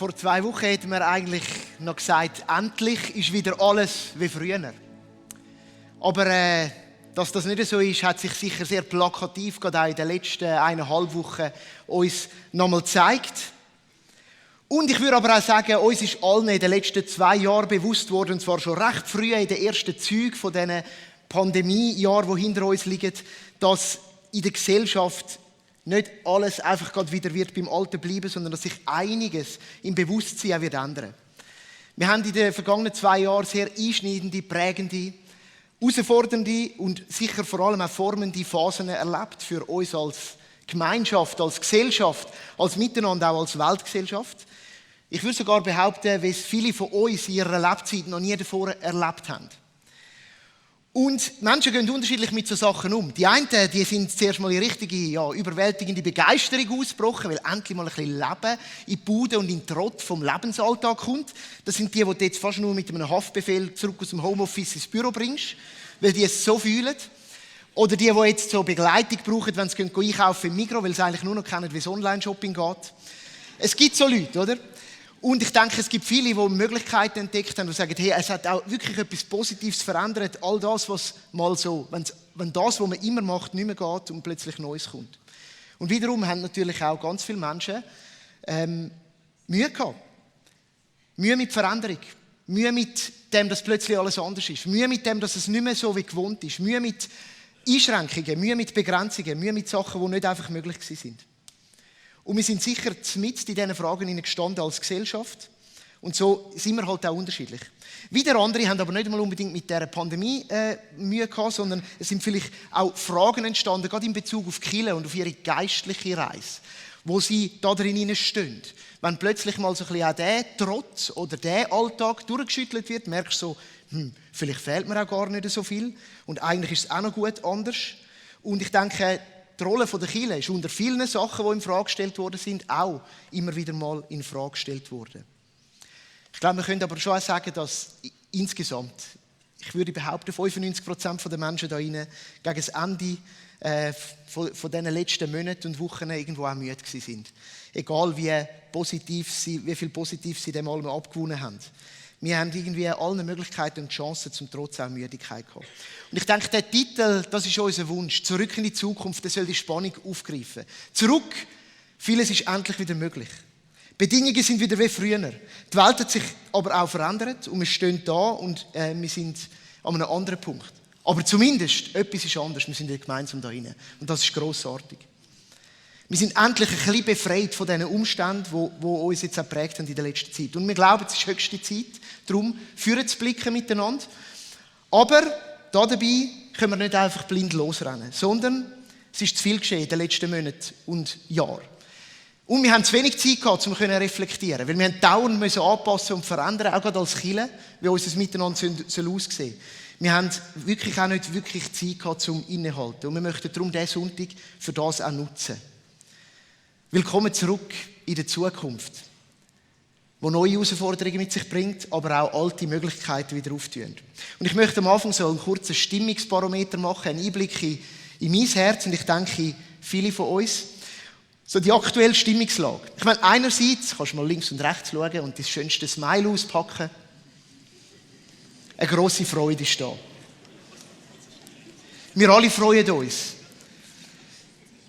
Vor 2 Wochen hätten wir eigentlich noch gesagt, endlich ist wieder alles wie früher. Aber dass das nicht so ist, hat sich sicher sehr plakativ gerade auch in den letzten 1,5 Wochen uns nochmal gezeigt. Und ich würde aber auch sagen, uns ist allen in den letzten 2 Jahren bewusst worden, und zwar schon recht früh in den ersten Zügen von diesen Pandemiejahren, die hinter uns liegen, dass in der Gesellschaft nicht alles einfach gerade wieder wird beim Alten bleiben, sondern dass sich einiges im Bewusstsein auch wird ändern. Wir haben in den vergangenen 2 Jahren sehr einschneidende, prägende, herausfordernde und sicher vor allem auch formende Phasen erlebt für uns als Gemeinschaft, als Gesellschaft, als Miteinander, auch als Weltgesellschaft. Ich würde sogar behaupten, wie es viele von uns in ihrer Lebzeit noch nie davor erlebt haben. Und Menschen gehen unterschiedlich mit so Sachen um. Die einen, die sind zuerst mal in richtige, überwältigende Begeisterung ausgebrochen, weil endlich mal ein bisschen Leben in die Bude und in den Trott vom Lebensalltag kommt. Das sind die du jetzt fast nur mit einem Haftbefehl zurück aus dem Homeoffice ins Büro bringst, weil die es so fühlen. Oder die jetzt so Begleitung brauchen, wenn sie einkaufen im Migros, weil sie eigentlich nur noch kennen, wie es Online-Shopping geht. Es gibt so Leute, oder? Und ich denke, es gibt viele, die Möglichkeiten entdeckt haben und sagen, hey, es hat auch wirklich etwas Positives verändert. All das, was mal so, wenn das, was man immer macht, nicht mehr geht und plötzlich Neues kommt. Und wiederum haben natürlich auch ganz viele Menschen Mühe gehabt. Mühe mit Veränderung. Mühe mit dem, dass plötzlich alles anders ist. Mühe mit dem, dass es nicht mehr so wie gewohnt ist. Mühe mit Einschränkungen, Mühe mit Begrenzungen, Mühe mit Sachen, die nicht einfach möglich sind. Und wir sind sicher mitten in diesen Fragen gestanden als Gesellschaft. Und so sind wir halt auch unterschiedlich. Wieder andere haben aber nicht einmal unbedingt mit dieser Pandemie Mühe gehabt, sondern es sind vielleicht auch Fragen entstanden, gerade in Bezug auf die Kirche und auf ihre geistliche Reise, wo sie da drin stehen. Wenn plötzlich mal so ein bisschen auch der Trotz oder der Alltag durchgeschüttelt wird, merkst du so, vielleicht fehlt mir auch gar nicht so viel und eigentlich ist es auch noch gut anders. Und ich denke, die Rolle der Kirche ist unter vielen Sachen, die in Frage gestellt worden sind, auch immer wieder mal in Frage gestellt worden. Ich glaube, wir können aber schon auch sagen, dass insgesamt, ich würde behaupten, 95% der Menschen da rein gegen das Ende von diesen letzten Monaten und Wochen irgendwo auch müde sind. Egal wie viel positiv sie dem allem abgewonnen haben. Wir haben irgendwie alle Möglichkeiten und Chancen zum trotz auch Müdigkeit gehabt. Und ich denke, der Titel, das ist unser Wunsch. Zurück in die Zukunft, der soll die Spannung aufgreifen. Zurück, vieles ist endlich wieder möglich. Bedingungen sind wieder wie früher. Die Welt hat sich aber auch verändert und wir stehen da und wir sind an einem anderen Punkt. Aber zumindest, etwas ist anders. Wir sind gemeinsam da rein. Und das ist grossartig. Wir sind endlich ein bisschen befreit von diesen Umständen, die uns jetzt auch geprägt haben in der letzten Zeit. Und wir glauben, es ist höchste Zeit, darum führen zu blicken miteinander. Aber dabei können wir nicht einfach blind losrennen, sondern es ist zu viel geschehen in den letzten Monaten und Jahren. Und wir haben zu wenig Zeit gehabt, um zu reflektieren, weil wir haben dauernd anpassen und verändern, auch gerade als Kirche, wie unser Miteinander aussehen soll. Wir haben wirklich auch nicht wirklich Zeit gehabt, um innehalten. Und wir möchten darum diesen Sonntag für das auch nutzen. Willkommen zurück in der Zukunft, die neue Herausforderungen mit sich bringt, aber auch alte Möglichkeiten wieder auftun. Und ich möchte am Anfang so einen kurzen Stimmungsbarometer machen, einen Einblick in mein Herz und ich denke, viele von uns, so die aktuelle Stimmungslage. Ich meine, einerseits kannst du mal links und rechts schauen und das schönste Smile auspacken. Eine grosse Freude ist da. Wir alle freuen uns.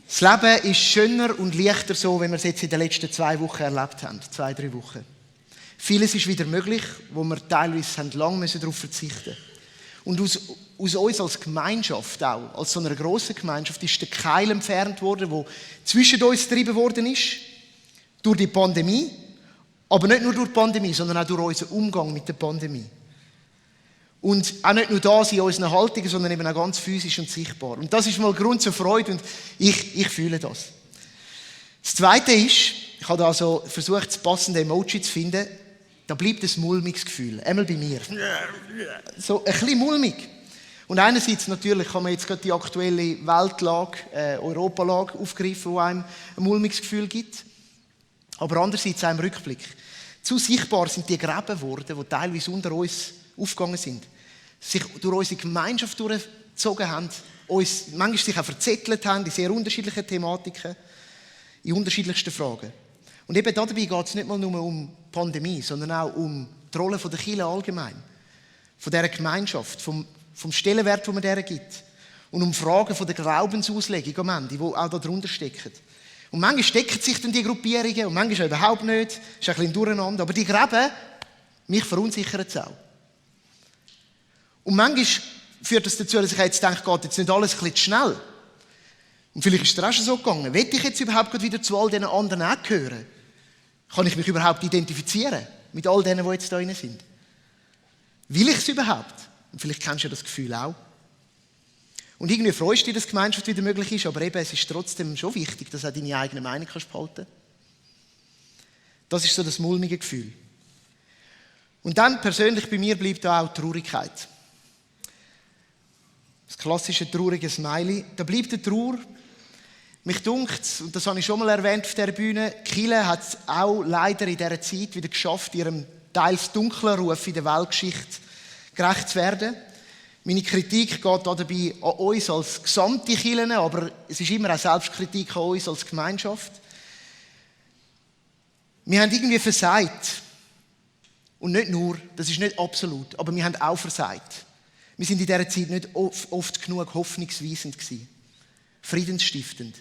Das Leben ist schöner und leichter so, wie wir es jetzt in den letzten 2 Wochen erlebt haben. 2, 3 Wochen. Vieles ist wieder möglich, wo wir teilweise lange darauf verzichten mussten. Und aus uns als Gemeinschaft auch, als so einer grossen Gemeinschaft, ist der Keil entfernt worden, der zwischen uns getrieben worden ist, durch die Pandemie. Aber nicht nur durch die Pandemie, sondern auch durch unseren Umgang mit der Pandemie. Und auch nicht nur das in unseren Haltungen, sondern eben auch ganz physisch und sichtbar. Und das ist mal Grund zur Freude und ich fühle das. Das Zweite ist, ich habe da so versucht, das passende Emoji zu finden, da bleibt ein mulmiges Gefühl. Einmal bei mir. So ein bisschen mulmig. Und einerseits natürlich kann man jetzt gerade die aktuelle Weltlage, Europalage aufgreifen, die einem ein mulmiges Gefühl gibt. Aber andererseits auch im Rückblick. Zu sichtbar sind die Gräben geworden, die teilweise unter uns aufgegangen sind, sich durch unsere Gemeinschaft durchgezogen haben, uns manchmal sich auch verzettelt haben in sehr unterschiedlichen Thematiken, in unterschiedlichsten Fragen. Und eben dabei geht es nicht mal nur um die Pandemie, sondern auch um die Rolle der Kirche allgemein, von dieser Gemeinschaft, vom Stellenwert, den man der gibt. Und um Fragen von der Glaubensauslegung am Ende, die auch darunter stecken. Und manchmal stecken sich dann die Gruppierungen und manchmal auch überhaupt nicht. Das ist ein bisschen durcheinander. Aber die Gräben, mich verunsichern es auch. Und manchmal führt das dazu, dass ich jetzt denke, geht jetzt nicht alles ein bisschen zu schnell. Und vielleicht ist es dir auch schon so gegangen. Will ich jetzt überhaupt wieder zu all diesen anderen auch gehören? Kann ich mich überhaupt identifizieren mit all denen, die jetzt da drin sind? Will ich es überhaupt? Und vielleicht kennst du das Gefühl auch. Und irgendwie freust du dich, dass Gemeinschaft wieder möglich ist, aber eben, es ist trotzdem schon wichtig, dass du auch deine eigene Meinung behalten kannst. Das ist so das mulmige Gefühl. Und dann persönlich bei mir bleibt da auch Traurigkeit. Das klassische traurige Smiley. Da bleibt eine Trauer. Mich dunkt, und das habe ich schon mal erwähnt auf dieser Bühne, die Kirche hat es auch leider in dieser Zeit wieder geschafft, ihrem teils dunklen Ruf in der Weltgeschichte gerecht zu werden. Meine Kritik geht dabei an uns als gesamte Kirche, aber es ist immer auch Selbstkritik an uns als Gemeinschaft. Wir haben irgendwie versagt. Und nicht nur, das ist nicht absolut, aber wir haben auch versagt. Wir sind in dieser Zeit nicht oft genug hoffnungsweisend gewesen. Friedensstiftend,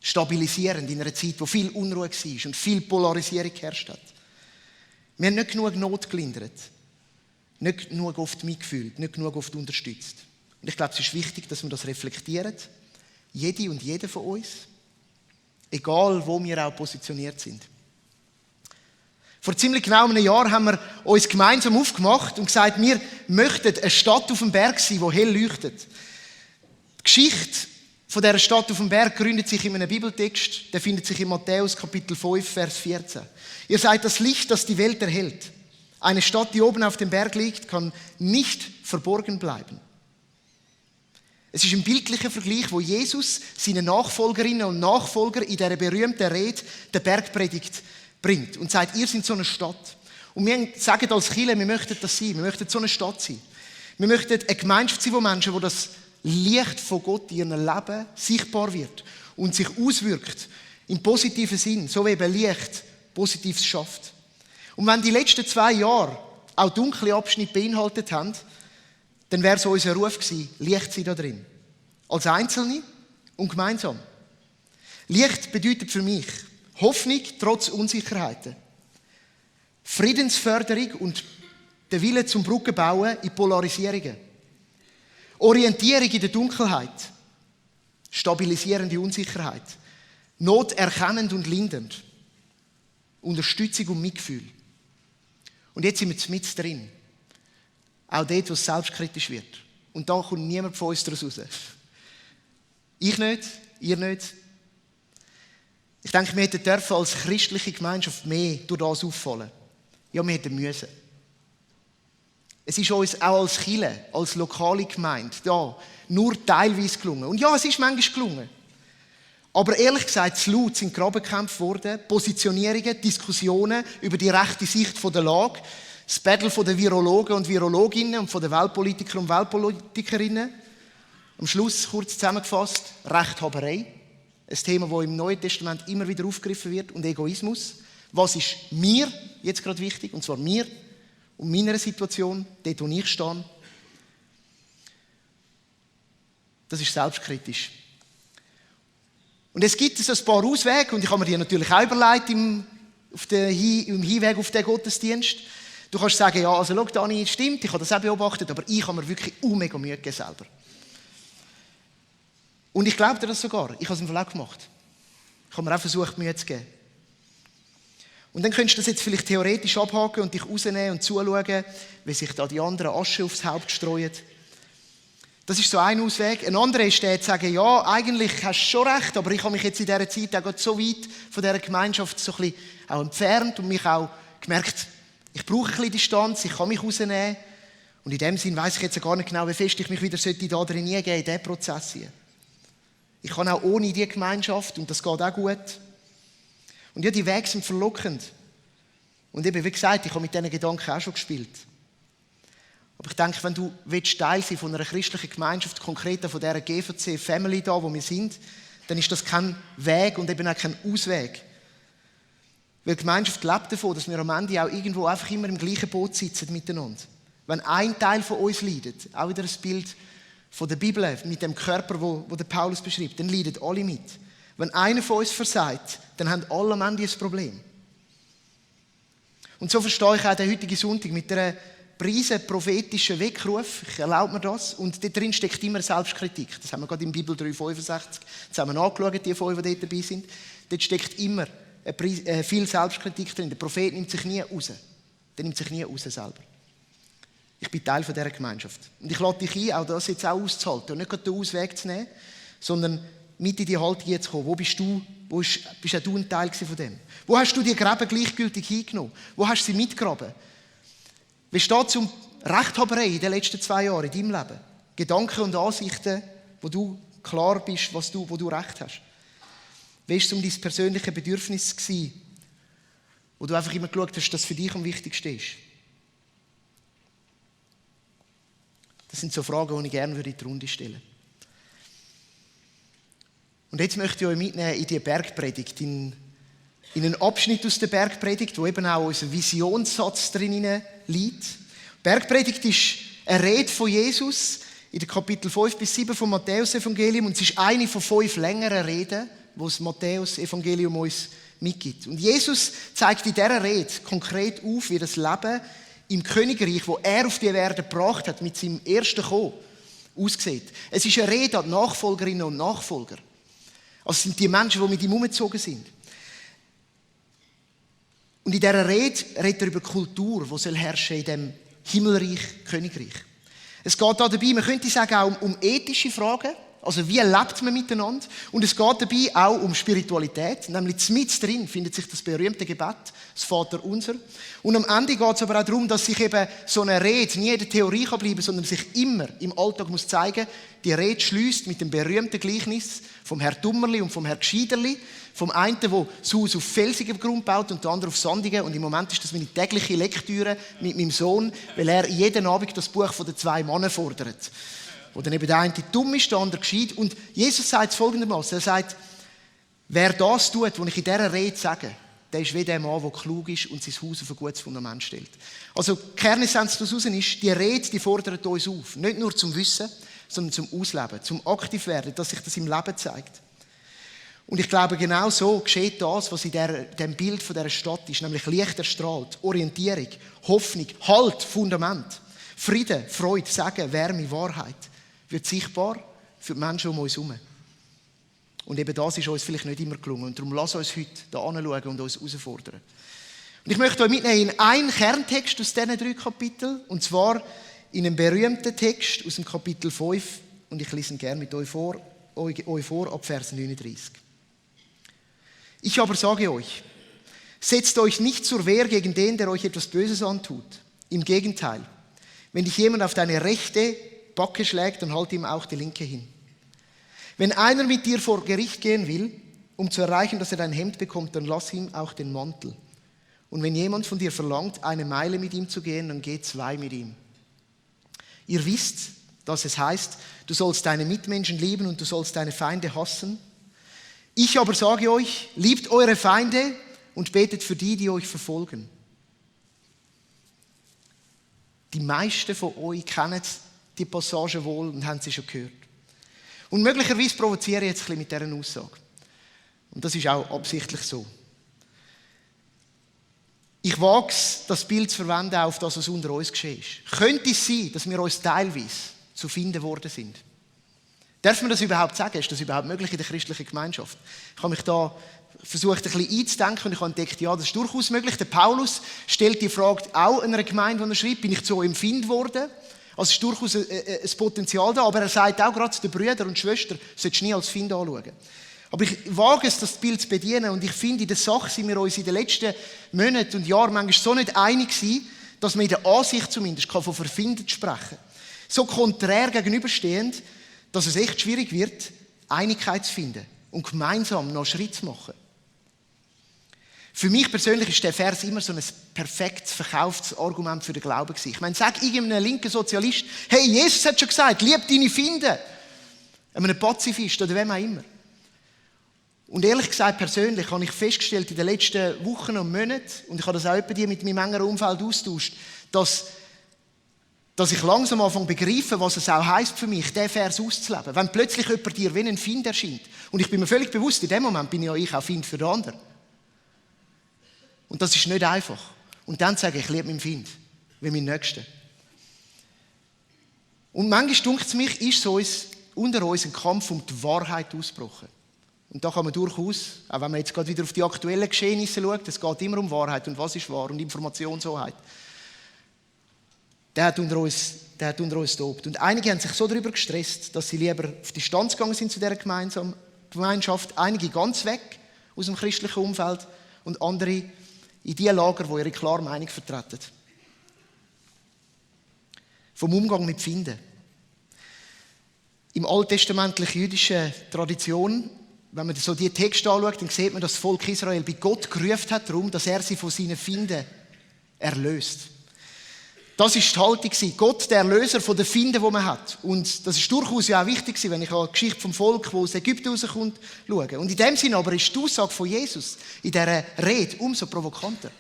stabilisierend in einer Zeit, wo viel Unruhe war und viel Polarisierung geherrscht hat. Wir haben nicht genug Not gelindert. Nicht genug oft mitgefühlt, nicht genug oft unterstützt. Und ich glaube, es ist wichtig, dass wir das reflektieren. Jede und jeder von uns. Egal, wo wir auch positioniert sind. Vor ziemlich genau einem Jahr haben wir uns gemeinsam aufgemacht und gesagt, wir möchten eine Stadt auf dem Berg sein, die hell leuchtet. Die Geschichte von dieser Stadt auf dem Berg gründet sich in einem Bibeltext, der findet sich in Matthäus Kapitel 5, Vers 14. Ihr seid das Licht, das die Welt erhellt. Eine Stadt, die oben auf dem Berg liegt, kann nicht verborgen bleiben. Es ist ein bildlicher Vergleich, wo Jesus seinen Nachfolgerinnen und Nachfolger in dieser berühmten Rede der Bergpredigt bringt und sagt, ihr seid so eine Stadt. Und wir sagen als Kirche, wir möchten das sein, wir möchten so eine Stadt sein. Wir möchten eine Gemeinschaft sein von Menschen, wo das Licht von Gott in ihrem Leben sichtbar wird und sich auswirkt im positiven Sinn, so wie eben Licht Positives schafft. Und wenn die letzten 2 Jahre auch dunkle Abschnitte beinhaltet haben, dann wäre es unser Ruf gewesen, Licht sein da drin. Als Einzelne und gemeinsam. Licht bedeutet für mich Hoffnung trotz Unsicherheiten. Friedensförderung und der Wille zum Brückenbauen in Polarisierungen. Orientierung in der Dunkelheit. Stabilisierende Unsicherheit. Not erkennend und lindernd. Unterstützung und Mitgefühl. Und jetzt sind wir mitten drin. Auch dort, wo es selbstkritisch wird. Und da kommt niemand von uns daraus raus. Ich nicht, ihr nicht. Ich denke, wir hätten als christliche Gemeinschaft mehr durch das auffallen. Ja, wir hätten müssen. Es ist uns auch als Kirche, als lokale Gemeinde, ja, nur teilweise gelungen. Und ja, es ist manchmal gelungen. Aber ehrlich gesagt, zu laut sind Graben gekämpft worden, Positionierungen, Diskussionen über die rechte Sicht der Lage, das Battle der Virologen und Virologinnen und der Weltpolitiker und Weltpolitikerinnen. Am Schluss, kurz zusammengefasst, Rechthaberei. Ein Thema, das im Neuen Testament immer wieder aufgegriffen wird. Und Egoismus. Was ist mir jetzt gerade wichtig? Und zwar mir und meiner Situation, dort, wo ich stehe. Das ist selbstkritisch. Und es gibt so ein paar Auswege, und ich habe mir die natürlich auch überlegt im Hinweg auf den Gottesdienst. Du kannst sagen, ja, also schau, Dani, stimmt, ich habe das auch beobachtet, aber ich habe mir wirklich mega Mühe gegeben selber. Und ich glaube dir das sogar. Ich habe es im Fall auch gemacht. Ich habe mir auch versucht, Mühe zu geben. Und dann könntest du das jetzt vielleicht theoretisch abhaken und dich rausnehmen und zuschauen, wie sich da die anderen Asche aufs Haupt streuen. Das ist so ein Ausweg. Ein anderer ist der, zu sagen, ja, eigentlich hast du schon recht, aber ich habe mich jetzt in dieser Zeit auch so weit von dieser Gemeinschaft so ein bisschen auch entfernt und mich auch gemerkt, ich brauche ein bisschen Distanz, ich kann mich rausnehmen. Und in dem Sinn weiss ich jetzt gar nicht genau, wie fest ich mich wieder da drin geben in diesen Prozess hier. Ich kann auch ohne diese Gemeinschaft und das geht auch gut. Und ja, die Wege sind verlockend. Und eben, wie gesagt, ich habe mit diesen Gedanken auch schon gespielt. Aber ich denke, wenn du Teil sein von einer christlichen Gemeinschaft, konkret von dieser GVC-Family da, wo wir sind, dann ist das kein Weg und eben auch kein Ausweg. Weil die Gemeinschaft lebt davon, dass wir am Ende auch irgendwo einfach immer im gleichen Boot sitzen miteinander. Wenn ein Teil von uns leidet, auch wieder ein Bild von der Bibel mit dem Körper, wo der Paulus beschreibt, dann leiden alle mit. Wenn einer von uns versagt, dann haben alle am Ende ein Problem. Und so verstehe ich auch den heutigen Sonntag mit einer preisen prophetischen Weckruf. Ich erlaube mir das. Und da drin steckt immer Selbstkritik. Das haben wir gerade in Bibel 3,65 zusammen angeschaut, die 5, die dort dabei sind. Dort steckt immer viel Selbstkritik drin. Der Prophet nimmt sich nie raus. Der nimmt sich nie raus selber. Ich bin Teil dieser Gemeinschaft. Und ich lade dich ein, auch das jetzt auch auszuhalten. Und nicht gerade den Ausweg zu nehmen, sondern mit in die Haltung jetzt zu kommen. Wo bist du? Bist auch du ein Teil von dem? Wo hast du die Gräben gleichgültig hingenommen? Wo hast du sie mitgegraben? Wie steht es um Rechthaberei in den letzten 2 Jahren in deinem Leben? Gedanken und Ansichten, wo du klar bist, wo du Recht hast. Wie war es um dein persönliches Bedürfnis gewesen, wo du einfach immer geschaut hast, dass das für dich am wichtigsten ist? Das sind so Fragen, die ich gerne in die Runde stellen würde. Und jetzt möchte ich euch mitnehmen in die Bergpredigt, in einen Abschnitt aus der Bergpredigt, wo eben auch unser Visionssatz drin liegt. Die Bergpredigt ist eine Rede von Jesus in den Kapitel 5 bis 7 vom Matthäus-Evangelium und es ist eine von 5 längeren Reden, die das Matthäus-Evangelium uns mitgibt. Und Jesus zeigt in dieser Rede konkret auf, wie das Leben im Königreich, das er auf die Erde gebracht hat, mit seinem ersten Kommen, aussieht. Es ist eine Rede an die Nachfolgerinnen und Nachfolger. Also es sind die Menschen, die mit ihm umgezogen sind. Und in dieser Rede redet er über die Kultur, die soll herrschen in diesem Himmelreich, Königreich. Es geht da dabei, man könnte sagen, auch um ethische Fragen. Also wie lebt man miteinander? Und es geht dabei auch um Spiritualität. Nämlich mitten drin findet sich das berühmte Gebet, das Vaterunser. Und am Ende geht es aber auch darum, dass sich eben so eine Rede nie in der Theorie bleiben kann, sondern sich immer im Alltag muss zeigen. Die Rede schließt mit dem berühmten Gleichnis vom Herr Dummerli und vom Herr Gscheiderli. Vom einen, der das Haus auf felsigem Grund baut und der andere auf sandigen. Und im Moment ist das meine tägliche Lektüre mit meinem Sohn, weil er jeden Abend das Buch von den 2 Männern fordert. Wo dann eben der eine dumm ist, der andere gescheit. Und Jesus sagt es folgendermaßen: Er sagt, wer das tut, was ich in dieser Rede sage, der ist wie der Mann, der klug ist und sein Haus auf ein gutes Fundament stellt. Also die Kernessenz daraus ist, die Rede, die fordert uns auf. Nicht nur zum Wissen, sondern zum Ausleben, zum Aktivwerden, dass sich das im Leben zeigt. Und ich glaube, genau so geschieht das, was in dem Bild von dieser Stadt ist, nämlich Licht erstrahlt, Orientierung, Hoffnung, Halt, Fundament, Frieden, Freude, Segen, Wärme, Wahrheit wird sichtbar für die Menschen um uns herum. Und eben das ist uns vielleicht nicht immer gelungen. Und darum lass uns heute da anschauen und uns herausfordern. Und ich möchte euch mitnehmen in einen Kerntext aus diesen 3 Kapiteln, und zwar in einem berühmten Text aus dem Kapitel 5. Und ich lese ihn gerne mit euch vor ab Vers 39. Ich aber sage euch, setzt euch nicht zur Wehr gegen den, der euch etwas Böses antut. Im Gegenteil, wenn dich jemand auf deine rechte Backe schlägt, dann halt ihm auch die linke hin. Wenn einer mit dir vor Gericht gehen will, um zu erreichen, dass er dein Hemd bekommt, dann lass ihm auch den Mantel. Und wenn jemand von dir verlangt, 1 Meile mit ihm zu gehen, dann geh 2 mit ihm. Ihr wisst, dass es heißt, du sollst deine Mitmenschen lieben und du sollst deine Feinde hassen. Ich aber sage euch, liebt eure Feinde und betet für die euch verfolgen. Die meisten von euch kennen die Passage wohl und haben sie schon gehört. Und möglicherweise provoziere ich jetzt ein bisschen mit dieser Aussage. Und das ist auch absichtlich so. Ich wage es, das Bild zu verwenden auf das, was unter uns geschehen ist. Könnte es sein, dass wir uns teilweise zu finden worden sind? Darf man das überhaupt sagen? Ist das überhaupt möglich in der christlichen Gemeinschaft? Ich habe mich da versucht, ein bisschen einzudenken und ich habe entdeckt, ja, das ist durchaus möglich. Der Paulus stellt die Frage auch in einer Gemeinde, die er schreibt, bin ich so empfindet worden? Also es ist durchaus ein Potenzial da, aber er sagt auch gerade den Brüdern und Schwestern, solltest du nie als Find anschauen. Aber ich wage es, das Bild zu bedienen und ich finde, in der Sache sind wir uns in den letzten Monaten und Jahren manchmal so nicht einig gewesen, dass man in der Ansicht zumindest von Verfinden sprechen kann. So konträr gegenüberstehend, dass es echt schwierig wird, Einigkeit zu finden und gemeinsam noch einen Schritt zu machen. Für mich persönlich ist der Vers immer so ein perfektes Verkaufsargument für den Glauben gewesen. Ich meine, sag irgendeinem linken Sozialist, hey, Jesus hat schon gesagt, lieb deine Feinde. Einem Pazifist oder wem auch immer. Und ehrlich gesagt, persönlich habe ich festgestellt in den letzten Wochen und Monaten, und ich habe das auch bei dir mit meinem engeren Umfeld austauscht, dass ich langsam anfange zu begreifen, was es auch heisst für mich, diesen Vers auszuleben. Wenn plötzlich jemand dir wie ein Feind erscheint. Und ich bin mir völlig bewusst, in dem Moment bin ja ich auch Feind für den anderen. Und das ist nicht einfach. Und dann sage ich liebe meinen Feind, wie meinen Nächsten. Und manchmal dunkt es mich, ist so unter uns ein Kampf um die Wahrheit ausgebrochen. Und da kann man durchaus, auch wenn man jetzt gerade wieder auf die aktuellen Geschehnisse schaut, es geht immer um Wahrheit und was ist wahr und Informationshoheit. Der hat unter uns tobt. Und einige haben sich so darüber gestresst, dass sie lieber auf Distanz gegangen sind zu dieser Gemeinschaft. Einige ganz weg aus dem christlichen Umfeld und andere in die Lager, die ihre klare Meinung vertreten. Vom Umgang mit Finden. Im alttestamentlich-jüdischen Tradition, wenn man so die Texte anschaut, dann sieht man, dass das Volk Israel bei Gott gerufen hat, darum, dass er sie von seinen Finden erlöst. Das war die Haltung. Gott, der Erlöser von den Finden, die man hat. Und das ist durchaus ja auch wichtig, wenn ich an die Geschichte vom Volk, das aus Ägypten rauskommt, schaue. Und in dem Sinne aber ist die Aussage von Jesus in dieser Rede umso provokanter.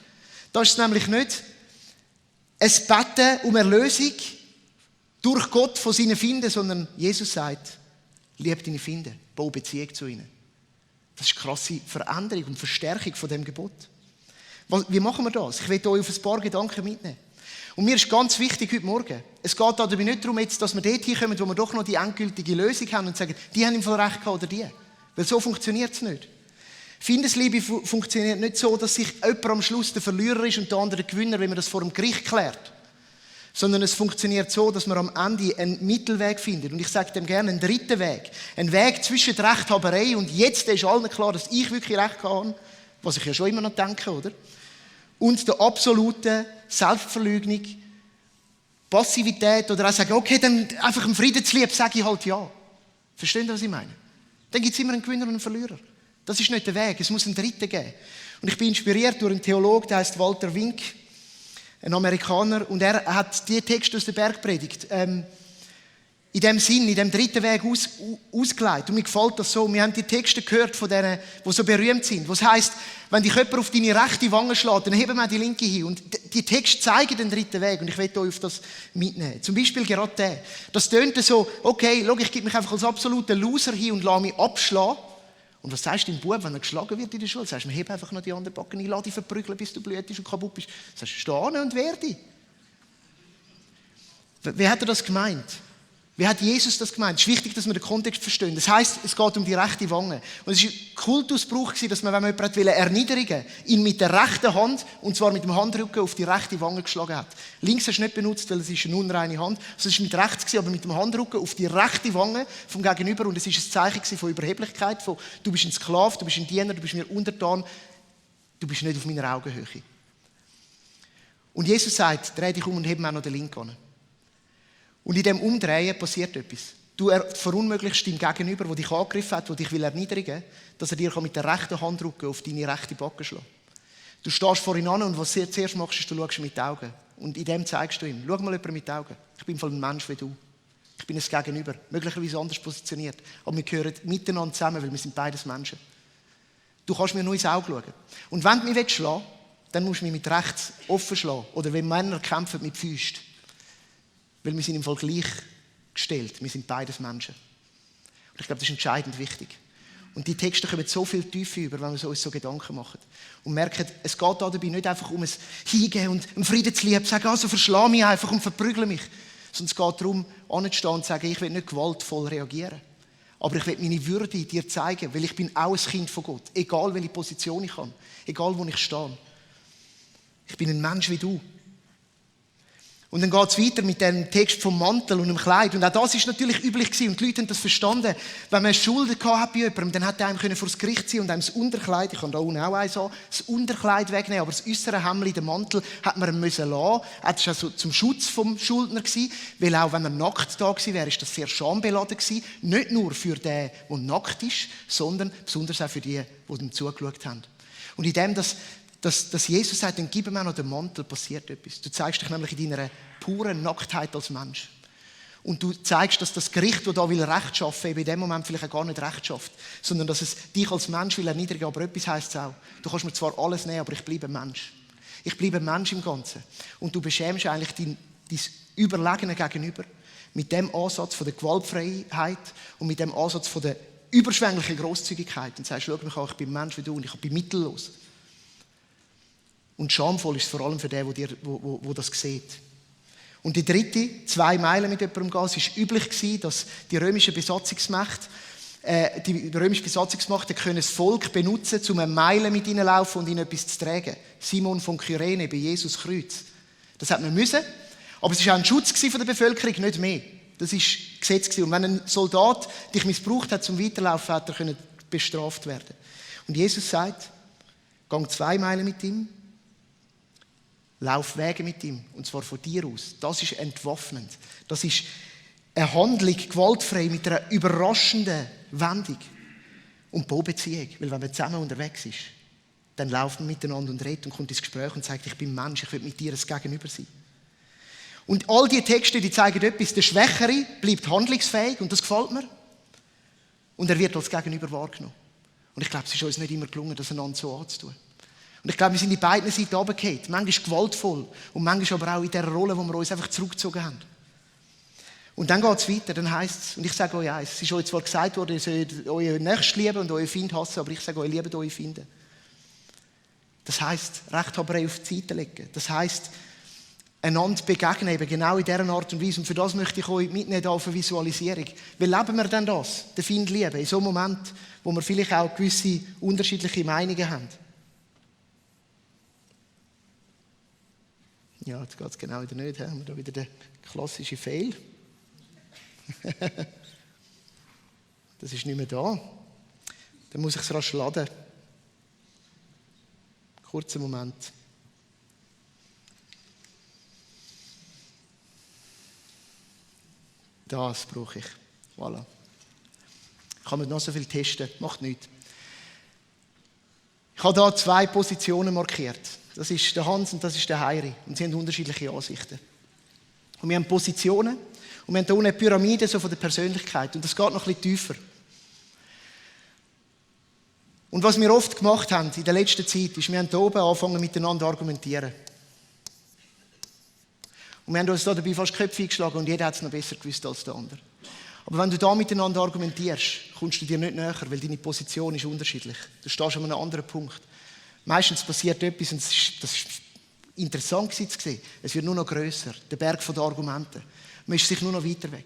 Da ist es nämlich nicht ein Beten um Erlösung durch Gott von seinen Finden, sondern Jesus sagt, liebe deine Finden, bau Beziehung zu ihnen. Das ist eine krasse Veränderung und Verstärkung von dem Gebot. Wie machen wir das? Ich will euch auf ein paar Gedanken mitnehmen. Und mir ist ganz wichtig heute Morgen, es geht dabei nicht darum, dass wir dort hinkommen, wo wir doch noch die endgültige Lösung haben und sagen, die haben im Fall recht gehabt oder die. Weil so funktioniert es nicht. Findesliebe funktioniert nicht so, dass sich jemand am Schluss der Verlierer ist und der andere der Gewinner, wenn man das vor dem Gericht klärt. Sondern es funktioniert so, dass man am Ende einen Mittelweg findet. Und ich sage dem gerne einen dritten Weg. Ein Weg zwischen der Rechthaberei und jetzt ist allen klar, dass ich wirklich Recht habe, was ich ja schon immer noch denke, oder? Und der absoluten Selbstverleugnung, Passivität oder auch sagen, okay, dann einfach im Friedenslieb sage ich halt ja. Verstehen Sie, was ich meine? Dann gibt es immer einen Gewinner und einen Verlierer. Das ist nicht der Weg, es muss einen Dritten geben. Und ich bin inspiriert durch einen Theologen, der heißt Walter Wink, ein Amerikaner, und er hat die Texte aus der Bergpredigt in dem Sinn, in dem dritten Weg ausgelegt. Und mir gefällt das so. Wir haben die Texte gehört von denen, die so berühmt sind. Was heisst, wenn dich jemand auf deine rechte Wange schlägt, dann heben wir die linke hin. Und die Texte zeigen den dritten Weg. Und ich will euch auf das mitnehmen. Zum Beispiel gerade der. Das tönt so, okay, schau, ich gebe mich einfach als absoluter Loser hin und lasse mich abschlagen. Und was sagst du dem Bub, wenn er geschlagen wird in der Schule? Sagst du, heb einfach noch die andere Backe ein, lass dich verprügeln, bis du blutest und kaputt bist. Sagst du, steh an und wehr dich. Wie hat er das gemeint? Wie hat Jesus das gemeint? Es ist wichtig, dass wir den Kontext verstehen. Das heisst, es geht um die rechte Wange. Und es war ein Kultusbrauch, dass man, wenn man jemanden erniedrigen wollte, ihn mit der rechten Hand, und zwar mit dem Handrücken, auf die rechte Wange geschlagen hat. Links hast du nicht benutzt, weil es ist eine unreine Hand. Also es war mit rechts, aber mit dem Handrücken auf die rechte Wange vom Gegenüber. Und es war ein Zeichen von Überheblichkeit, von du bist ein Sklave, du bist ein Diener, du bist mir untertan, du bist nicht auf meiner Augenhöhe. Und Jesus sagt, dreh dich um und heb mir auch noch den Link an. Und in dem Umdrehen passiert etwas. Du verunmöglichst deinem Gegenüber, der dich angegriffen hat, der dich erniedrigen will, dass er dir mit der rechten Handrücken auf deine rechte Backe schlagen. Du stehst vor ihm an und was du zuerst machst, ist, du schaust mit den Augen. Und in dem zeigst du ihm, schau mal jemanden mit den Augen. Ich bin voll ein Mensch wie du. Ich bin ein Gegenüber, möglicherweise anders positioniert. Aber wir gehören miteinander zusammen, weil wir sind beides Menschen. Du kannst mir nur ins Auge schauen. Und wenn du mich schlagen willst, dann musst du mich mit rechts offen schlagen. Oder wenn Männer kämpfen mit Fäusten. Weil wir sind im Fall gleichgestellt. Wir sind beides Menschen. Und ich glaube, das ist entscheidend wichtig. Und die Texte kommen so viel tiefer über, wenn wir uns so Gedanken machen. Und merken, es geht dabei nicht einfach um ein Hingehen und ein Friedenslieb, sagen, also verschlag mich einfach und verprügle mich. Sondern es geht darum, anzustehen und zu sagen, ich will nicht gewaltvoll reagieren. Aber ich will meine Würde dir zeigen, weil ich bin auch ein Kind von Gott. Egal, welche Position ich habe. Egal, wo ich stehe. Ich bin ein Mensch wie du. Und dann geht es weiter mit dem Text vom Mantel und dem Kleid. Und auch das ist natürlich üblich gewesen. Und die Leute haben das verstanden. Wenn man Schulden hatte bei jemandem, dann hätte er einem vor das Gericht ziehen und einem das Unterkleid, ich kann da unten auch eins an, das Unterkleid wegnehmen. Aber das äußere Hemdli, den Mantel, hat man ihm lassen müssen. Das war also zum Schutz vom Schuldner gewesen. Weil auch wenn er nackt da gewesen wäre, ist das sehr schambeladen gewesen. Nicht nur für den, der nackt ist, sondern besonders auch für die, die ihm zugeschaut haben. Und in dem, dass Jesus sagt, dann gib ihm auch noch den Mantel, passiert etwas. Du zeigst dich nämlich in deiner puren Nacktheit als Mensch. Und du zeigst, dass das Gericht, das da will Recht schaffen, eben in dem Moment vielleicht auch gar nicht Recht schafft, sondern dass es dich als Mensch will erniedrigen. Aber etwas heisst es auch. Du kannst mir zwar alles nehmen, aber ich bleibe ein Mensch. Ich bleibe ein Mensch im Ganzen. Und du beschämst eigentlich dein Überlegene gegenüber mit dem Ansatz von der Gewaltfreiheit und mit dem Ansatz von der überschwänglichen Grosszügigkeit. Und sagst, schau mich an, ich bin ein Mensch wie du und ich bin mittellos. Und schamvoll ist es vor allem für den, der das sieht. Und die dritte, 2 Meilen mit jemandem gehen. Es war üblich, dass die römische Besatzungsmacht können das Volk benutzen, um eine Meile mit ihnen zu laufen und ihnen etwas zu tragen. Simon von Kyrene bei Jesus Kreuz. Das hat man müssen. Aber es war auch ein Schutz von der Bevölkerung, nicht mehr. Das war Gesetz. Und wenn ein Soldat dich missbraucht hat zum Weiterlaufen, hat er bestraft werden. Und Jesus sagt, geh 2 Meilen mit ihm, lauf Wege mit ihm, und zwar von dir aus. Das ist entwaffnend. Das ist eine Handlung, gewaltfrei, mit einer überraschenden Wendung. Und Baubeziehung, weil wenn man zusammen unterwegs ist, dann läuft man miteinander und redet und kommt ins Gespräch und sagt, ich bin Mensch, ich will mit dir das Gegenüber sein. Und all diese Texte, die zeigen etwas, der Schwächere bleibt handlungsfähig und das gefällt mir. Und er wird als Gegenüber wahrgenommen. Und ich glaube, es ist uns nicht immer gelungen, das einander so anzutun. Und ich glaube, wir sind in beiden Seiten runtergefallen. Manchmal gewaltvoll und manchmal aber auch in der Rolle, wo wir uns einfach zurückgezogen haben. Und dann geht es weiter, dann heisst es, und ich sage euch eins, es ist euch zwar gesagt worden, ihr sollt euren Nächsten lieben und euren Feind hassen, aber ich sage euch, liebt eure Feinde. Das heisst, Rechthaberei auf die Seite legen. Das heisst, einander begegnen, eben genau in dieser Art und Weise. Und für das möchte ich euch mitnehmen auf eine Visualisierung. Wie leben wir denn das, den Feind lieben, in so einem Moment, wo wir vielleicht auch gewisse unterschiedliche Meinungen haben? Ja, jetzt geht es genau wieder nicht. Haben wir da wieder den klassischen Fail. Das ist nicht mehr da. Dann muss ich es rasch laden. Kurzer Moment. Das brauche ich. Voilà. Ich kann mir noch so viel testen. Macht nichts. Ich habe hier 2 Positionen markiert. Das ist der Hans und das ist der Heiri. Und sie haben unterschiedliche Ansichten. Und wir haben Positionen. Und wir haben hier unten eine Pyramide so von der Persönlichkeit. Und das geht noch ein bisschen tiefer. Und was wir oft gemacht haben in der letzten Zeit, ist, wir haben hier oben angefangen miteinander zu argumentieren. Und wir haben uns da dabei fast die Köpfe eingeschlagen und jeder hat es noch besser gewusst als der andere. Aber wenn du da miteinander argumentierst, kommst du dir nicht näher, weil deine Position ist unterschiedlich. Du stehst an einem anderen Punkt. Meistens passiert etwas, und das ist interessant zu sehen. Es wird nur noch grösser, der Berg der Argumente. Man ist sich nur noch weiter weg.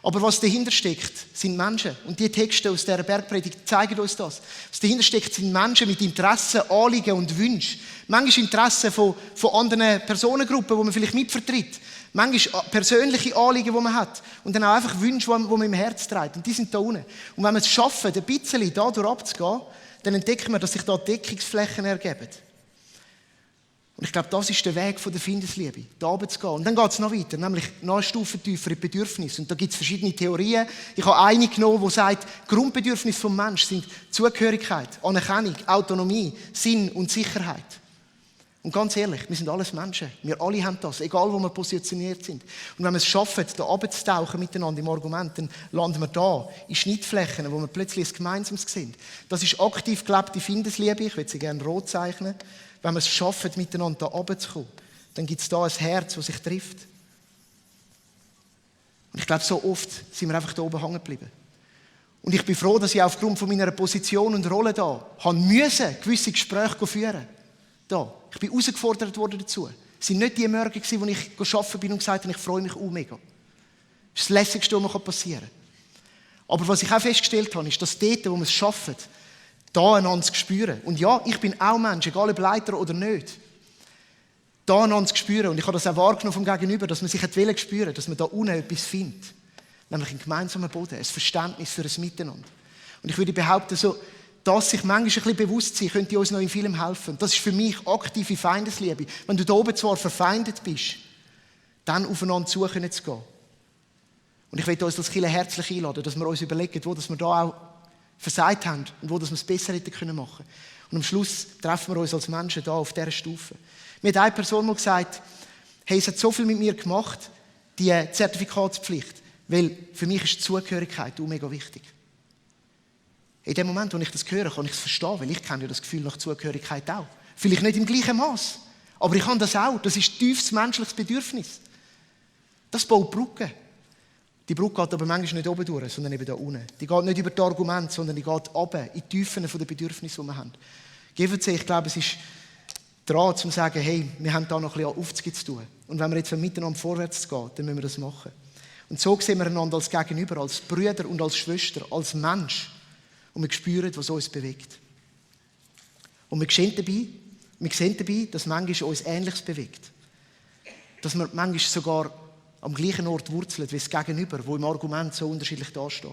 Aber was dahinter steckt, sind Menschen. Und die Texte aus dieser Bergpredigt zeigen uns das. Was dahinter steckt, sind Menschen mit Interessen, Anliegen und Wünschen. Manchmal Interessen von anderen Personengruppen, die man vielleicht mitvertritt. Manchmal persönliche Anliegen, die man hat. Und dann auch einfach Wünsche, die man im Herz trägt. Und die sind da unten. Und wenn wir es schaffen, ein bisschen da durch abzugehen, dann entdecken wir, dass sich da Deckungsflächen ergeben. Und ich glaube, das ist der Weg von der Feindesliebe, da oben zu gehen. Und dann geht es noch weiter, nämlich noch eine Stufe tiefer in Bedürfnisse. Und da gibt es verschiedene Theorien. Ich habe eine genommen, die sagt, Grundbedürfnisse des Menschen sind Zugehörigkeit, Anerkennung, Autonomie, Sinn und Sicherheit. Und ganz ehrlich, wir sind alles Menschen. Wir alle haben das, egal wo wir positioniert sind. Und wenn wir es schaffen, da runterzutauchen miteinander im Argument, dann landen wir da in Schnittflächen, wo wir plötzlich ein Gemeinsames sehen. Das ist aktiv gelebte Feindesliebe. Ich würde sie gerne rot zeichnen. Wenn wir es schaffen, miteinander da runterzukommen, dann gibt es da ein Herz, das sich trifft. Und ich glaube, so oft sind wir einfach da oben hängen geblieben. Und ich bin froh, dass ich aufgrund von meiner Position und Rolle da gewisse Gespräche führen da. Ich bin herausgefordert worden dazu. Es waren nicht die Morgen, wo ich arbeiten bin und gesagt habe, ich freue mich mega. Das ist das Lässigste, was passieren kann. Aber was ich auch festgestellt habe, ist, dass dort, wo wir es schaffen, da einander zu spüren. Und ja, ich bin auch Mensch, egal ob Leiter oder nicht. Da einander zu spüren. Und ich habe das auch wahrgenommen vom Gegenüber, dass man sich spüren, dass man da unten etwas findet. Nämlich einen gemeinsamen Boden, ein Verständnis für ein Miteinander. Und ich würde behaupten, so, dass sich manchmal ein bisschen bewusst sein, könnte uns noch in vielem helfen. Das ist für mich aktive Feindesliebe. Wenn du da oben zwar verfeindet bist, dann aufeinander zu gehen. Und ich möchte uns als Kirche herzlich einladen, dass wir uns überlegen, wo dass wir da auch versagt haben und wo dass wir es besser hätten machen können. Und am Schluss treffen wir uns als Menschen da auf dieser Stufe. Mir hat eine Person mal gesagt, hey, es hat so viel mit mir gemacht, die Zertifikatspflicht. Weil für mich ist die Zugehörigkeit mega wichtig. In dem Moment, wo ich das höre, kann ich es verstehen, weil ich kenne ja das Gefühl nach Zugehörigkeit auch. Vielleicht nicht im gleichen Maß, aber ich habe das auch. Das ist ein tiefes menschliches Bedürfnis. Das baut Brücken. Die Brücke geht aber manchmal nicht oben durch, sondern eben da unten. Die geht nicht über die Argumente, sondern die geht runter in die Tiefen der Bedürfnisse, die wir haben. GVC, ich glaube, es ist dran, zu sagen, hey, wir haben da noch ein bisschen aufzugehen zu tun. Und wenn wir jetzt miteinander vorwärts gehen, dann müssen wir das machen. Und so sehen wir einander als Gegenüber, als Brüder und als Schwester, als Mensch. Und wir spüren, was uns bewegt. Und wir sehen dabei, dass manchmal uns Ähnliches bewegt. Dass wir manchmal sogar am gleichen Ort wurzelt wie das Gegenüber, wo im Argument so unterschiedlich dasteht.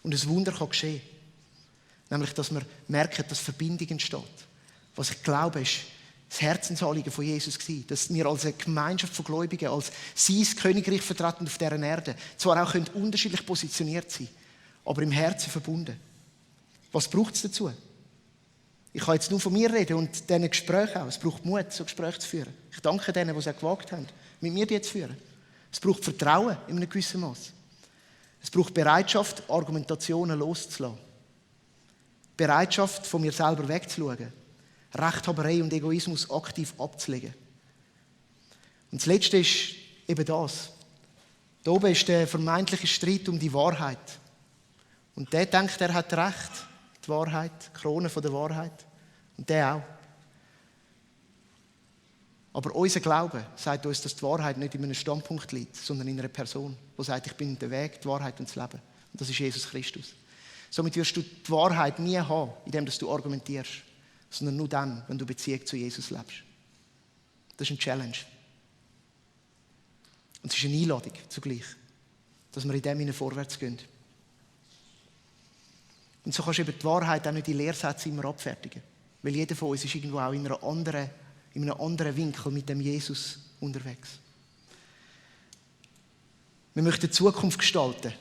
Und ein Wunder kann geschehen. Nämlich, dass wir merken, dass Verbindung entsteht. Was ich glaube, ist das Herzensanliegen von Jesus gewesen, dass wir als eine Gemeinschaft von Gläubigen, als sein Königreich vertreten auf dieser Erde, zwar auch unterschiedlich positioniert sein, aber im Herzen verbunden. Was braucht es dazu? Ich kann jetzt nur von mir reden und diesen Gesprächen auch. Es braucht Mut, so Gespräche zu führen. Ich danke denen, die es auch gewagt haben, mit mir die zu führen. Es braucht Vertrauen in einem gewissen Maß. Es braucht Bereitschaft, Argumentationen loszulassen. Bereitschaft, von mir selber wegzuschauen. Rechthaberei und Egoismus aktiv abzulegen. Und das Letzte ist eben das. Da oben ist der vermeintliche Streit um die Wahrheit. Und der denkt, er hat Recht. Die Wahrheit, die Krone von der Wahrheit. Und der auch. Aber unser Glaube sagt uns, dass die Wahrheit nicht in einem Standpunkt liegt, sondern in einer Person, die sagt, ich bin der Weg, die Wahrheit und das Leben. Und das ist Jesus Christus. Somit wirst du die Wahrheit nie haben, indem du argumentierst, sondern nur dann, wenn du Beziehung zu Jesus lebst. Das ist eine Challenge. Und es ist eine Einladung zugleich, dass wir in dem hinein vorwärts gehen. Und so kannst du eben die Wahrheit auch nicht in Lehrsätzen immer abfertigen. Weil jeder von uns ist irgendwo auch in einem anderen Winkel mit dem Jesus unterwegs. Wir möchten die Zukunft gestalten.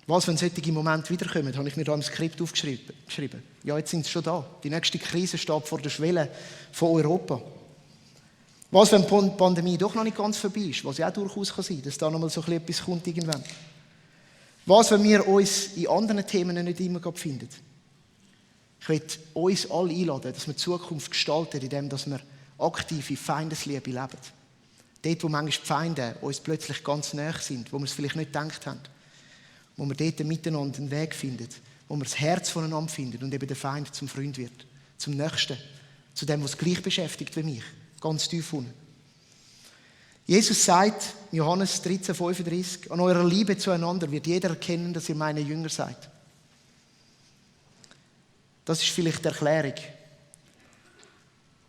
Was, wenn solche Momente wiederkommen, habe ich mir da im Skript aufgeschrieben. Ja, jetzt sind sie schon da. Die nächste Krise steht vor der Schwelle von Europa. Was, wenn die Pandemie doch noch nicht ganz vorbei ist, was ja auch durchaus sein kann, dass da noch mal so etwas kommt irgendwann. Was, wenn wir uns in anderen Themen nicht immer finden? Ich möchte uns alle einladen, dass wir die Zukunft gestalten, indem wir aktive Feindesliebe leben. Dort, wo manchmal die Feinde uns plötzlich ganz nahe sind, wo wir es vielleicht nicht gedacht haben. Wo wir dort miteinander einen Weg finden, wo wir das Herz voneinander finden und eben der Feind zum Freund wird, zum Nächsten, zu dem, was gleich beschäftigt wie mich, ganz tief unten. Jesus sagt, Johannes 13,35, an eurer Liebe zueinander wird jeder erkennen, dass ihr meine Jünger seid. Das ist vielleicht die Erklärung,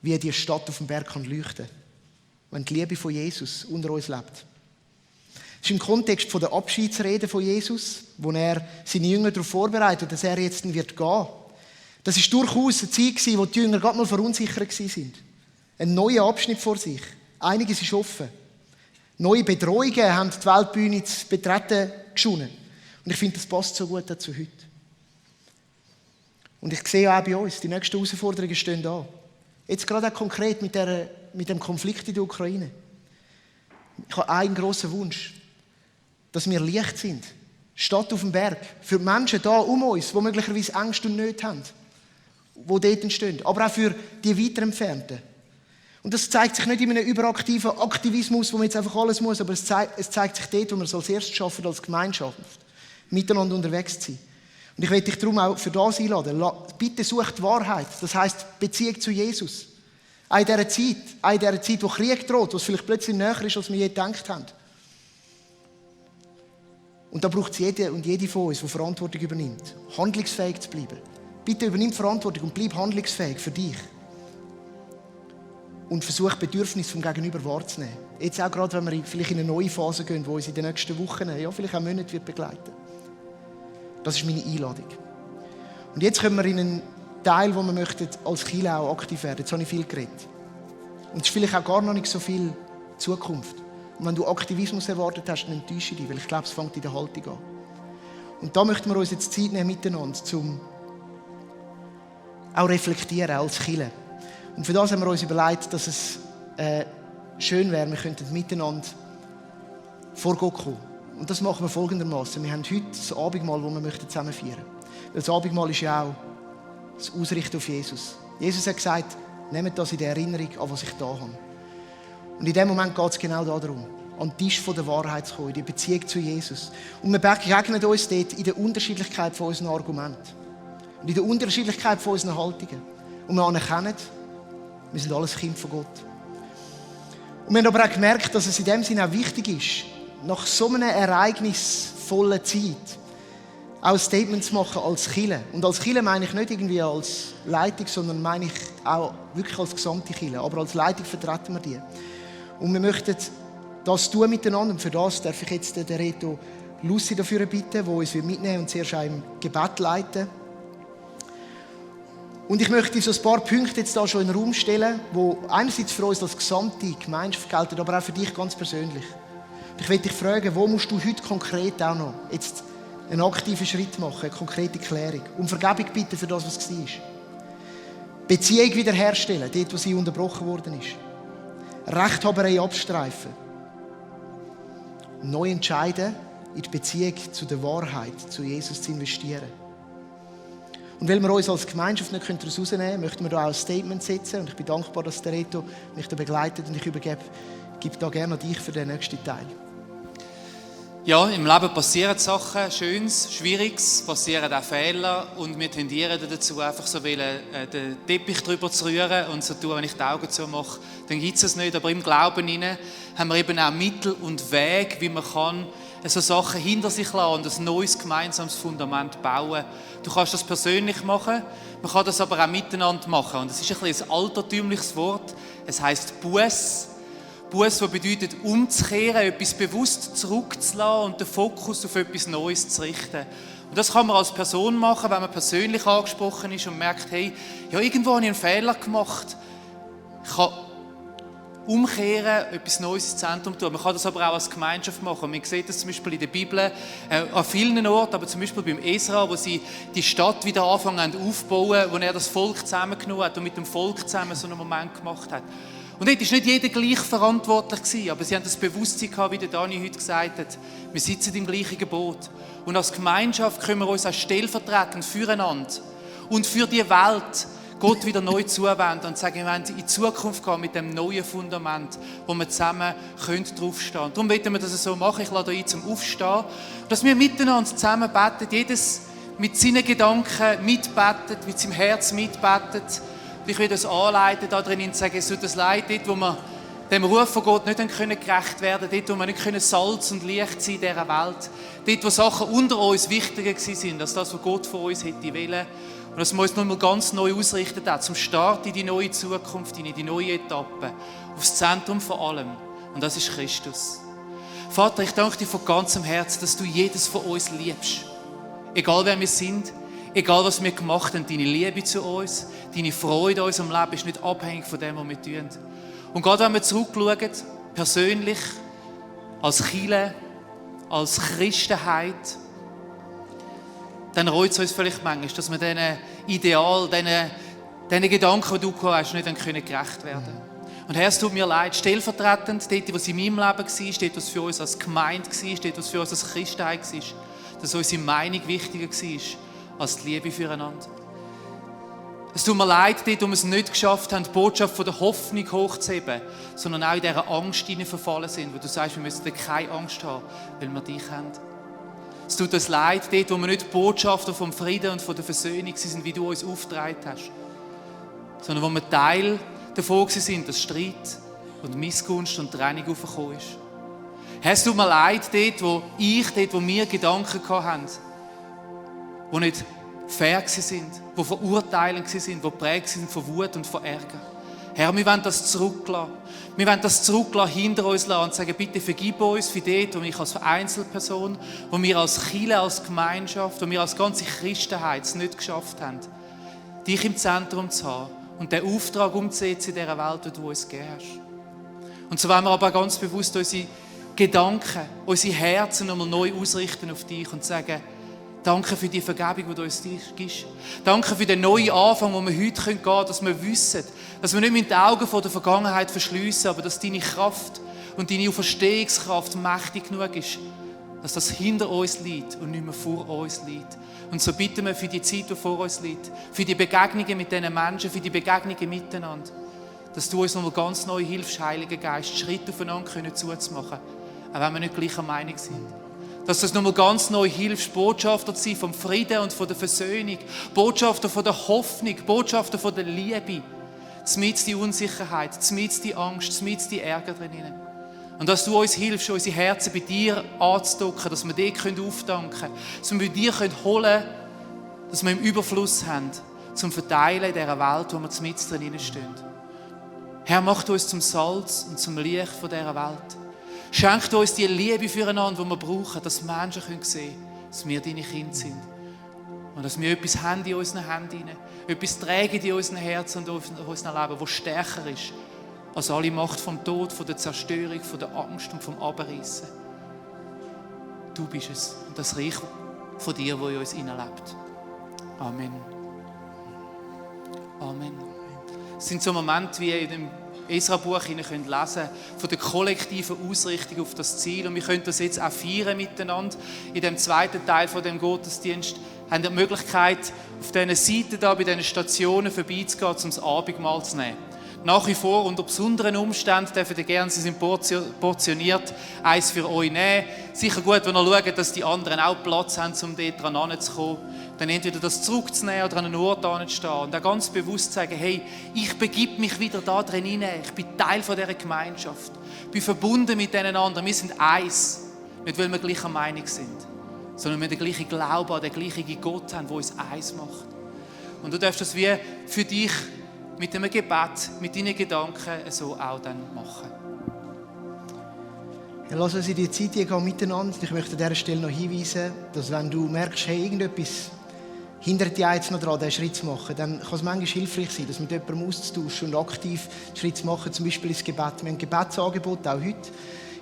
wie die Stadt auf dem Berg kann leuchten, wenn die Liebe von Jesus unter uns lebt. Das ist im Kontext der Abschiedsrede von Jesus, wo er seine Jünger darauf vorbereitet, dass er jetzt wird gehen. Das ist durchaus eine Zeit, wo die Jünger gerade mal verunsichert waren. Ein neuer Abschnitt vor sich. Einiges ist offen. Neue Bedrohungen haben die Weltbühne zu betreten geschonen. Und ich finde, das passt so gut dazu heute. Und ich sehe auch bei uns, die nächsten Herausforderungen stehen an. Jetzt gerade auch konkret mit dem Konflikt in der Ukraine. Ich habe einen grossen Wunsch, dass wir Licht sind. Stadt auf dem Berg. Für die Menschen da um uns, die möglicherweise Ängste und Nöte haben. Die dort entstehen. Aber auch für die weiter Entfernten. Und das zeigt sich nicht in einem überaktiven Aktivismus, wo man jetzt einfach alles muss, aber es zeigt sich dort, wo wir es als erstes schaffen, als Gemeinschaft, miteinander unterwegs zu sein. Und ich möchte dich darum auch für das einladen. Bitte sucht Wahrheit. Das heisst Beziehung zu Jesus. Auch in dieser Zeit, wo Krieg droht, wo es vielleicht plötzlich näher ist, als wir je gedacht haben. Und da braucht es jede und jede von uns, die Verantwortung übernimmt, handlungsfähig zu bleiben. Bitte übernimm Verantwortung und bleib handlungsfähig für dich. Und versuch Bedürfnisse vom Gegenüber wahrzunehmen. Jetzt auch gerade, wenn wir vielleicht in eine neue Phase gehen, die uns in den nächsten Wochen, ja vielleicht auch Monaten wird begleiten. Das ist meine Einladung. Und jetzt kommen wir in einen Teil, wo wir möchten als Kirche auch aktiv werden. Jetzt habe ich viel geredet. Und es ist vielleicht auch gar noch nicht so viel Zukunft. Und wenn du Aktivismus erwartet hast, dann enttäusche dich, weil ich glaube, es fängt in der Haltung an. Und da möchten wir uns jetzt Zeit nehmen miteinander, um auch reflektieren als Kirche. Und für das haben wir uns überlegt, dass es schön wäre, wir könnten miteinander vor Gott kommen. Und das machen wir folgendermaßen. Wir haben heute das Abendmahl, das wir zusammen feiern möchten. Das Abendmahl ist ja auch das Ausrichten auf Jesus. Jesus hat gesagt, nehmt das in der Erinnerung an, was ich da habe. Und in dem Moment geht es genau darum, an den Tisch der Wahrheit zu kommen, in die Beziehung zu Jesus. Und wir begegnen uns dort in der Unterschiedlichkeit von unseren Argumenten. Und in der Unterschiedlichkeit von unseren Haltungen. Und wir anerkennen, wir sind alles Kind von Gott. Und wir haben aber auch gemerkt, dass es in dem Sinne auch wichtig ist, nach so einer ereignisvollen Zeit auch ein Statement zu machen als Kirche. Und als Kirche meine ich nicht irgendwie als Leitung, sondern meine ich auch wirklich als gesamte Kirche. Aber als Leitung vertreten wir die. Und wir möchten das tun miteinander. Und für das darf ich jetzt den Reto Lucy dafür bitten, der uns mitnehmen und zuerst auch im Gebet leiten. Und ich möchte so ein paar Punkte jetzt da schon in den Raum stellen, die einerseits für uns als gesamte Gemeinschaft gelten, aber auch für dich ganz persönlich. Ich möchte dich fragen, wo musst du heute konkret auch noch jetzt einen aktiven Schritt machen, eine konkrete Klärung. Um Vergebung bitten für das, was war. Beziehung wiederherstellen, dort, wo sie unterbrochen worden ist. Rechthaberei abstreifen. Neu entscheiden, in die Beziehung zu der Wahrheit, zu Jesus zu investieren. Und weil wir uns als Gemeinschaft nicht daraus rausnehmen können, möchten wir da auch ein Statement setzen. Und ich bin dankbar, dass der Reto mich da begleitet und ich gebe da gerne an dich für den nächsten Teil. Ja, im Leben passieren Sachen, Schönes, Schwieriges, passieren auch Fehler und wir tendieren dazu, einfach so den Teppich drüber zu rühren und so tun, wenn ich die Augen zumache, dann gibt es es nicht. Aber im Glauben hinein haben wir eben auch Mittel und Wege, wie man kann so Sachen hinter sich lassen und ein neues gemeinsames Fundament bauen. Du kannst das persönlich machen, man kann das aber auch miteinander machen. Und es ist ein altertümliches Wort, es heisst Buß. Buß, was bedeutet, umzukehren, etwas bewusst zurückzulassen und den Fokus auf etwas Neues zu richten. Und das kann man als Person machen, wenn man persönlich angesprochen ist und merkt, hey, ja, irgendwo habe ich einen Fehler gemacht. Ich kann umkehren, etwas Neues ins Zentrum tun. Man kann das aber auch als Gemeinschaft machen. Man sieht das zum Beispiel in der Bibel an vielen Orten, aber zum Beispiel beim Esra, wo sie die Stadt wieder anfangen aufzubauen, wo er das Volk zusammengenommen hat und mit dem Volk zusammen so einen Moment gemacht hat. Und dort war nicht jeder gleich verantwortlich gewesen, aber sie haben das Bewusstsein gehabt, wie der Dani heute gesagt hat, wir sitzen im gleichen Boot. Und als Gemeinschaft können wir uns auch stellvertretend füreinander und für die Welt Gott wieder neu zuwenden und sagen, wir wollen in die Zukunft gehen mit dem neuen Fundament, wo wir zusammen draufstehen können. Darum wollen wir das so machen. Ich lade euch ein zum Aufstehen, dass wir miteinander zusammen beten, jedes mit seinen Gedanken mitbetet, mit seinem Herz mitbetet. Und ich will das anleiten, da drin zu sagen, es tut uns leid, dort, wo wir dem Ruf von Gott nicht gerecht werden können, dort, wo wir nicht Salz und Licht sein in dieser Welt, dort, wo Sachen unter uns wichtiger sind, als das, was Gott von uns hätte wollen. Und dass wir uns nochmal ganz neu ausrichten, zum Start in die neue Zukunft, in die neue Etappe, aufs Zentrum von allem. Und das ist Christus. Vater, ich danke dir von ganzem Herzen, dass du jedes von uns liebst. Egal wer wir sind, egal was wir gemacht haben, deine Liebe zu uns, deine Freude an unserem Leben ist nicht abhängig von dem, was wir tun. Und gerade wenn wir zurückschauen, persönlich, als Kirche, als Christenheit, dann reut es uns vielleicht manchmal, dass wir diesen Ideal, diesen Gedanken, die du gehabt hast, nicht gerecht werden können. Und Herr, es tut mir leid, stellvertretend, dort, was in meinem Leben war, dort, was für uns als Gemeinde war, dort, was für uns als Christenheit war, dass unsere Meinung wichtiger war als die Liebe füreinander. Es tut mir leid, dort, wo wir es nicht geschafft haben, die Botschaft von der Hoffnung hochzuheben, sondern auch in dieser Angst verfallen sind, wo du sagst, wir müssen keine Angst haben, weil wir dich haben. Es tut uns leid, dort, wo wir nicht Botschafter vom Frieden und von der Versöhnung sind, wie du uns aufgetragen hast, sondern wo wir Teil davon sind, dass Streit und Missgunst und Trennung aufgekommen ist. Herr, es tut mir leid, dort, wo wir Gedanken hatten, die nicht fair waren, die verurteilend waren, die geprägt sind von Wut und von Ärger. Herr, wir wollen das zurücklassen. Wir wollen das zurücklassen, hinter uns lassen und sagen, bitte vergib uns für dort, wo ich als Einzelperson, wo wir als Kirche, als Gemeinschaft, wo wir als ganze Christenheit es nicht geschafft haben, dich im Zentrum zu haben und den Auftrag umzusetzen in dieser Welt, die du uns gegeben hast. Und so wollen wir aber ganz bewusst unsere Gedanken, unsere Herzen nochmal neu ausrichten auf dich und sagen, danke für die Vergebung, die du uns gibst. Danke für den neuen Anfang, wo wir heute gehen können, dass wir wissen, dass wir nicht mit den Augen vor der Vergangenheit verschliessen, aber dass deine Kraft und deine Auferstehungskraft mächtig genug ist, dass das hinter uns liegt und nicht mehr vor uns liegt. Und so bitten wir für die Zeit, die vor uns liegt, für die Begegnungen mit diesen Menschen, für die Begegnungen miteinander, dass du uns nochmal ganz neu hilfst, Heiliger Geist, Schritte aufeinander zuzumachen, auch wenn wir nicht gleicher Meinung sind. Dass du uns nochmal ganz neu hilfst, Botschafter zu sein vom Frieden und von der Versöhnung, Botschafter von der Hoffnung, Botschafter von der Liebe, zumindest die Unsicherheit, zumindest die Angst, zumindest die Ärger drinnen. Und dass du uns hilfst, unsere Herzen bei dir anzudocken, dass wir dir aufdanken können, dass wir bei dir holen können, dass wir im Überfluss haben, zum Verteilen in dieser Welt, wo wir mitten drinnen stehen. Herr, mach uns zum Salz und zum Licht von dieser Welt. Schenk uns die Liebe füreinander, die wir brauchen, dass Menschen sehen können, dass wir deine Kinder sind. Und dass wir etwas haben in unseren Händen, etwas tragen in unseren Herzen und in unserem Leben, das stärker ist als alle Macht vom Tod, von der Zerstörung, von der Angst und vom Abreißen. Du bist es und das Reich von dir, das in uns hineinlebt. Amen. Amen. Es sind so Momente, wie in dem Esra-Buch lesen können, von der kollektiven Ausrichtung auf das Ziel. Und wir können das jetzt auch feiern miteinander. In dem zweiten Teil von dem Gottesdienst haben wir die Möglichkeit, auf diesen Seiten da, bei diesen Stationen vorbeizugehen, um das Abendmahl zu nehmen. Nach wie vor, unter besonderen Umständen, dürfen ihr gerne, sie sind portioniert, eins für euch nehmen. Sicher gut, wenn ihr schaut, dass die anderen auch Platz haben, um dort dran heranzukommen. Dann entweder das zurückzunehmen oder an einen Ort heranzustehen. Und auch ganz bewusst sagen, hey, ich begib mich wieder da drin hinein. Ich bin Teil von dieser Gemeinschaft. Ich bin verbunden mit diesen anderen. Wir sind eins. Nicht, weil wir gleicher Meinung sind, sondern weil wir den gleichen Glauben an den gleichen Gott haben, der uns eins macht. Und du darfst das wie für dich mit einem Gebet, mit deinen Gedanken so auch dann machen. Ja, lass uns in die Zeit gehen miteinander. Ich möchte an dieser Stelle noch hinweisen, dass wenn du merkst, hey, irgendetwas hindert dich jetzt noch daran, diesen Schritt zu machen, dann kann es manchmal hilfreich sein, das mit jemandem auszutauschen und aktiv einen Schritt zu machen, zum Beispiel ins Gebet. Wir haben ein Gebetsangebot, auch heute.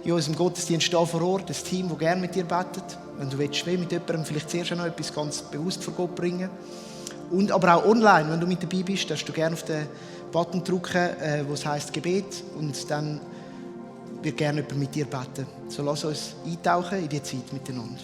In unserem Gottesdienst da vor Ort, ein Team, das gerne mit dir betet. Wenn du willst, mit jemandem vielleicht zuerst noch etwas ganz bewusst vor Gott bringen. Und aber auch online, wenn du mit dabei bist, darfst du gerne auf den Button drücken, wo es heisst Gebet. Und dann wird gerne jemand mit dir beten. So lass uns eintauchen in die Zeit miteinander.